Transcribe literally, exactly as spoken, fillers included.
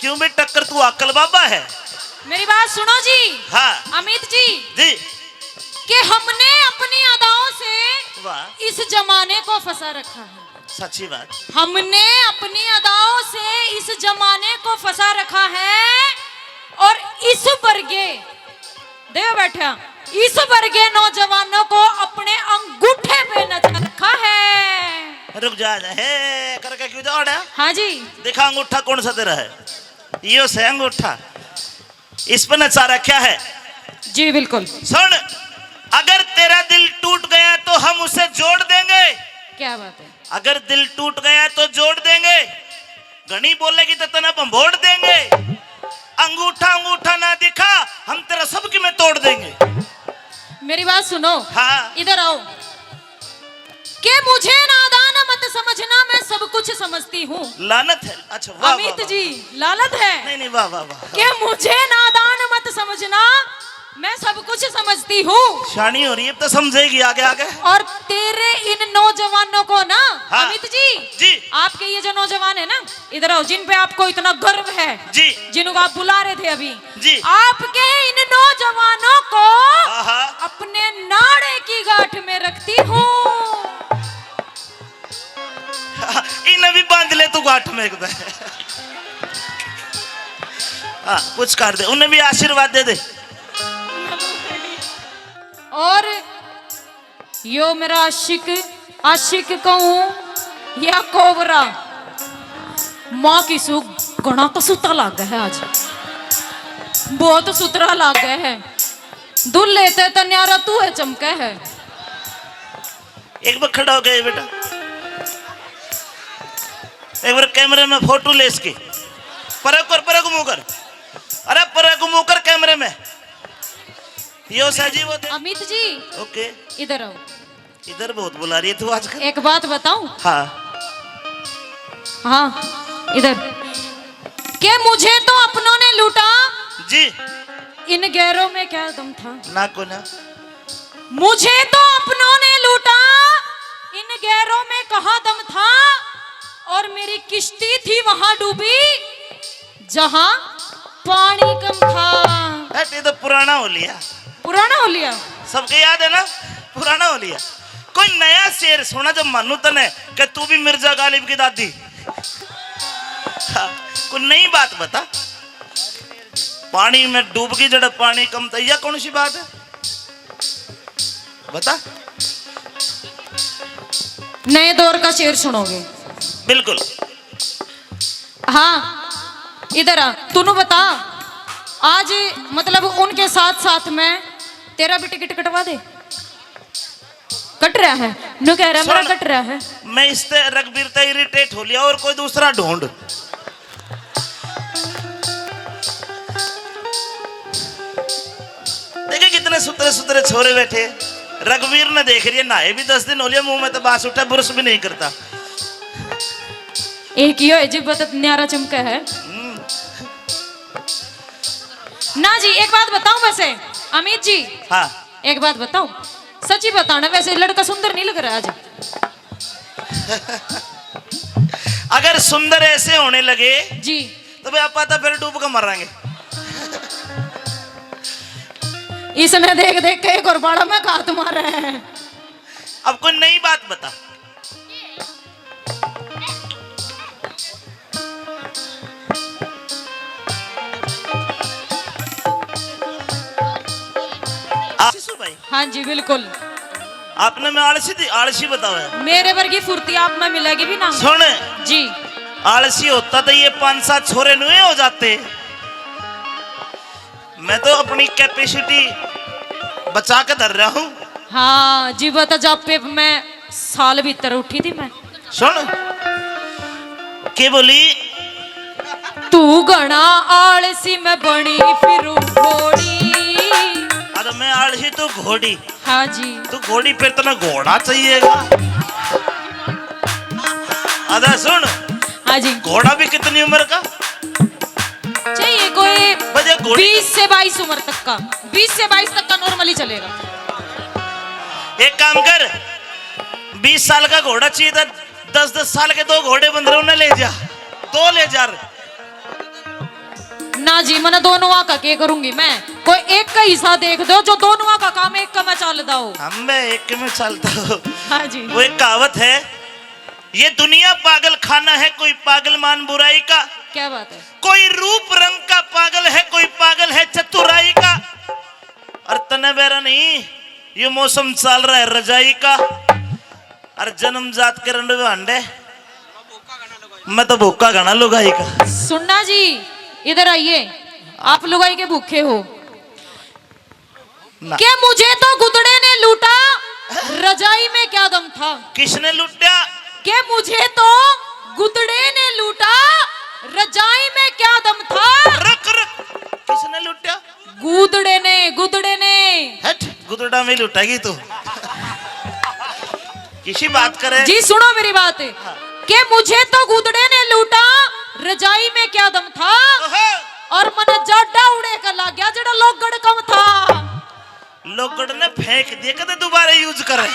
क्यों भी टक्कर तू अक्कल बाबा है। मेरी बात सुनो जी। हाँ। अमित जी। जी। कि हमने अपनी अदाओं से वाह। इस जमाने को फंसा रखा है। सच्ची बात। हमने अपनी अदाओं से इस जमाने को फंसा रखा है और इस वर्गे, देव बैठा, इस वर्गे नौजवानों को अपने अंगूठे पे नचा रखा है। रुक जा, जा, हे करके क्यों दौड़ा? हाँ जी। दिखा अंगूठा कौन सा तेरा है? यो से अंगूठा, इस पर नचा रखा है। जी बिल्कुल। सुन, अगर तेरा दिल टूट गया तो हम उसे जोड़ देंगे। क्या बात है। अगर दिल टूट गया तो जोड़ देंगे, घणी बोलेगी तो तने भंबोड़ देंगे। अंगूठा अंगूठा ना दिखा, हम तेरा सब कीमे तोड़ देंगे। मेरी बात सुनो। हाँ। इधर आओ। कि मुझे नादान मत समझना, मैं सब कुछ समझती हूँ। लानत है। अच्छा, वाह, वाह, अमित वाह। जी, लानत है। नहीं, नहीं, वाह, वाह, वाह। कि मुझे नादान मत समझना, मैं सब कुछ समझती हूँ। शानी हो रही है, अब तो समझेगी आगे, आगे। और तेरे इन नौजवानों को ना, हाँ। अमित जी, जी। आपके ये जो नौजवान है ना, इधर आओ, जिन पे आपको इतना गर्व है, जी। जिनको आप बुला रहे थे अभी, जी। आपके इन नौजवानों को आहा। अपने नाड़े की गांठ में रखती हूँ। इन्हें भी बांध ले तू गांठ में एक बार। हाँ, कुछ कर दे, उन्हें भी आशीर्वाद दे दे। और यो मेरा आशिक, आशिक कहूँ या कोबरा, माँ की सू घणा कसूता लागे है आज, बहुत सुथरा लागे है। दूल्हे ते तो न्यारा तू है चमके है। एक बार खड़ा हो गया बेटा, एक बार कैमरे में फोटो ले इसकी। परे कर, परे को मुंह कर। अरे परे को मुंह कर कैमरे में। यो सर जी वो थे। अमित जी, ओके। इधर आओ। इधर बहुत बुला रही है तू आजकल। एक बात बताऊं? हाँ। हाँ, इधर। के मुझे तो अपनों ने लूटा। जी। इन गैरों में क्या दम था? ना को ना। मुझे तो अपनों ने लूटा, इन गैरों में कहाँ दम था, और मेरी किश्ती थी वहां डूबी, जहां पानी कम था। हट, ये तो पुराना हो लिया। पुराना हो लिया? सबके याद है ना, पुराना हो लिया। कोई नया शेर सुना जो मानू तने कि तू भी मिर्जा गालिब की दादी। हाँ, कोई नई बात बता। पानी में डूब गई जड़ पानी कम था, यह कौन सी बात है? बता। नए दौर का शेर सुनोगे? बिल्कुल। हाँ, इधर आ, तू नू बता, आज मतलब उनके साथ साथ में तेरा भी टिकट कटवा दे। कट रहा है, न्यू कह रहा है, मेरा सुन, कट रहा है। मैं इससे रघबीर ते इरिटेट हो लिया और कोई दूसरा ढूंढ। देखे कितने सुथरे सुथरे छोरे बैठे। रघबीर ने देख रही है, नहाए भी दस दिन हो लिया, मुंह में तो बास उठा, ब्रश भी नहीं करता। एक यो है जी, बहुत न्यारा चमका है। हम्म। ना जी, एक बात बताऊं वैसे, अमित जी। हाँ। एक बात बताऊं, सच्ची बताना, वैसे लड़का सुंदर नहीं लग रहा आज। अगर सुंदर ऐसे होने लगे जी। तो भाई, आपा तो फिर डूब के मरांगे। इसने देख देख के एक और बाड़ा में घात मारा है। अब कोई नई बात बता। आ-, शिशु भाई। हाँ जी, बिल्कुल। आपने मैं आलसी थी, आलसी बतावे। मेरे वर्गी फुर्ती आप में मिलेगी भी ना। सुन। जी। आलसी होता तो ये पांच सात छोरे नुए हो जाते। मैं तो अपनी कैपेसिटी बचा के धर रहा हूँ। हाँ जी, वो तो जापे मैं साल भीतर उठी थी मैं। सुन, के बोली? तू घणा आलसी, मैं बनी फिरू घोड़ी। अरे मैं आलसी, तू घोड़ी। हाँ जी। तू घोड़ी पे इतना घोड़ा चाहिएगा? अरे सुन। हाँ जी। घोड़ा भी कितनी उम्र का? चाहिए कोई बस ये घोड़ी बीस से बाईस उम्र तक का, बीस से बाईस तक का नॉर्मली चलेगा। एक काम कर, बीस साल का घोड़ा चाहिए था, दस दस साल के दो घोड़े बंदरों ने ले जा, दो ले जा। हाँ जी, मैंने दोनों का के करूंगी मैं? कोई एक का हिस्सा देख दो जो दोनों का काम एक का में चलता हो। हम मैं एक में चलता हूँ। हाँ जी। वो एक कहावत है, ये दुनिया पागल खाना है, कोई पागल मान बुराई का। क्या बात है? कोई रूप रंग का पागल है, कोई पागल है चतुराई का। और तने बेरा नहीं, ये मौसम चल रहा है रजाई का। और जन्म जात के रंडवे हांडे, मैं तो भूखा घना लुगाई का। सुनना जी, इधर आइए, आप लुगाई के भूखे हो। ना। के मुझे तो गुदड़े ने लूटा, रजाई में क्या दम था? किसने लुट्या? के मुझे तो गुदड़े ने लूटा, रजाई में क्या दम था? रुक रुक, किसने लुट्या? गुदड़े ने, गुदड़े ने। हट, गुदड़ा में लुटेगी तू। किसी बात करे? जी सुनो मेरी बात, के मुझे तो गुदड़े ने लूटा, रजाई में क्या दम था? ओहो, और मन जाडा उड़े का लग गया, जेड़ा लोगड़ कम था। लोगड़ ने फेंक दिए, कदे दोबारा यूज करे।